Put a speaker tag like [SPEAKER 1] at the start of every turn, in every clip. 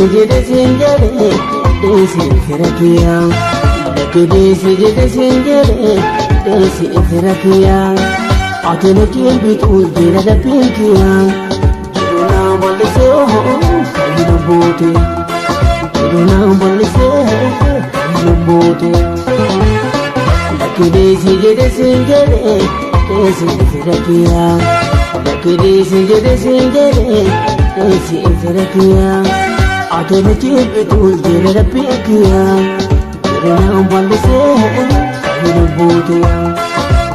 [SPEAKER 1] Lakkideesi jedhe siin jedhe deesi fira kiyya. Lakkideesi jedhe siin jedhe deesi fira kiyya. Ati na jibbitu jira dhabbiin kiyya. Jiru naa bal'isee kan lubbuuti. Jiru naa bal'isee kan lubbuuti. Lakkideesi jedhe siin jedhe deesi fira kiyya. Lakkideesi jedhe siin jedhe deesi fira kiyya. Ati na jibbitu jira dhabbiin kiyya. Jiru naa bal'isee kan lubbuuti.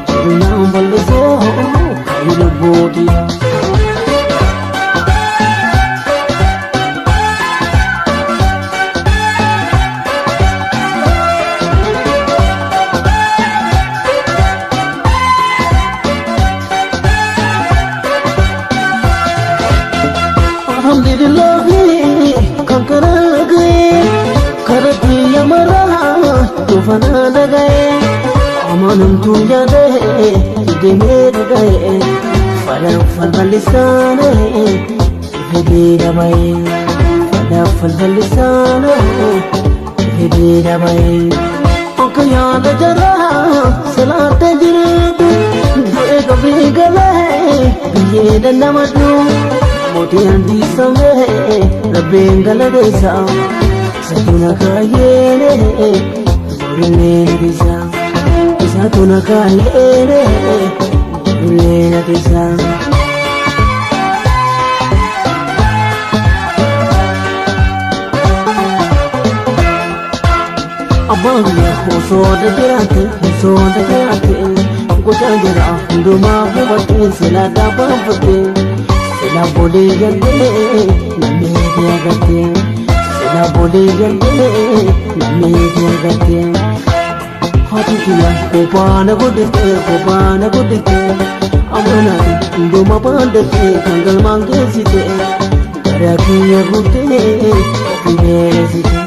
[SPEAKER 1] Jiru naa bal'isee kan lubbuuti. Alhamdulillahi kan karaa ga'e karatti yamaraa tufanaa dhaga'e amanamtuu yaada'e deemee dhaga'e falaan falballisaane fedhii dhaba'e falaan falballisaane fedhii dhaba'e akka yaada jaraa salaata jiraatu du'e qabii galee biyyee dandamadhu. Mootii handiisamee rabbiin galateessa isaatu na kaayyeene borillee na keessa isaatu na kaayyeene borillee na keessa. Abbaan guyyaa osoo adda jiraate osoo adda jiraate gochaa jira hundumaa hubattee silaa dhaabbatte. Sila bolee galtee namni agartee sila bolee galtee namni agartee haati kiyya kophaana guddistee kophaana guddistee amanaati hundumaa baandattee kan galmaan geessite garaa kiyya guuttee ofii beelessite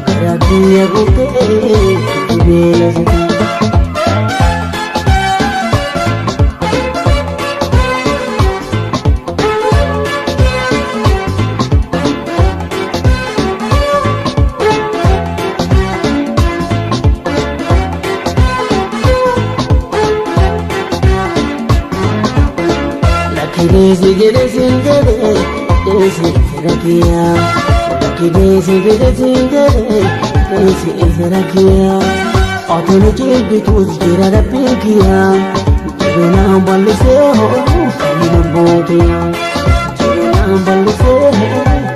[SPEAKER 1] garaa kiyya guuttee ofii beelessite. Lakkideesi jedhe siin jedhe deesi fira kiyya. Lakkideesi jedhe siin jedhe deesi fira kiyya. Ati na jibbitus jira rabbiin kiyya. Jiru naan bal'isee kan lubbuuti. Jiru naan bal'isee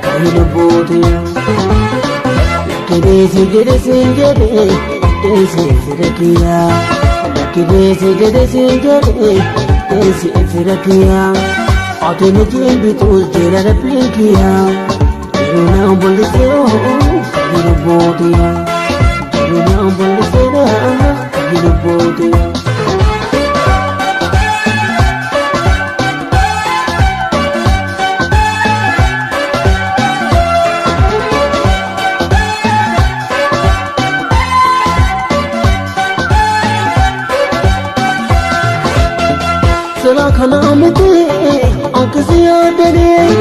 [SPEAKER 1] kan lubbuuti. Lakkideesi jedhe siin jedhe deesi fira kiyya. Lakkideesi jedhe siin jedhe deesi fira kiyya. Ati na jibbitus jira rabbiin kiyya. Jiru naan bal'isee kan lubbuuti. Jiru naan bal'isee kan lubbuuti. Sila kana miti akkasi yaadanii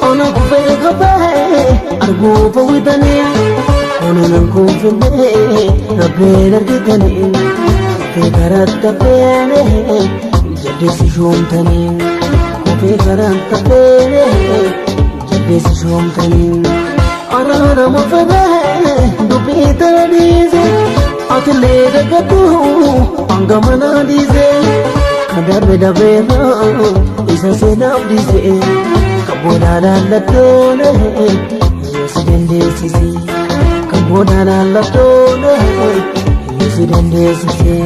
[SPEAKER 1] ana kufee qabee arguuf hawwitanii onunan kuufinee rabbiin argitanii kufee karaa tapheenee jaldeessi shoomtanii kufee karaa tapheenee jaldeessi shoomtanii araarama fedhee dubbii tana dhiise atilee dagadhu hanga mana dhiise. Kan darbe darbeera isa seenaaf dhiise kan boodaan allattoone yoo si dandeessise kan boodaan allattoone yoo si dandeessise.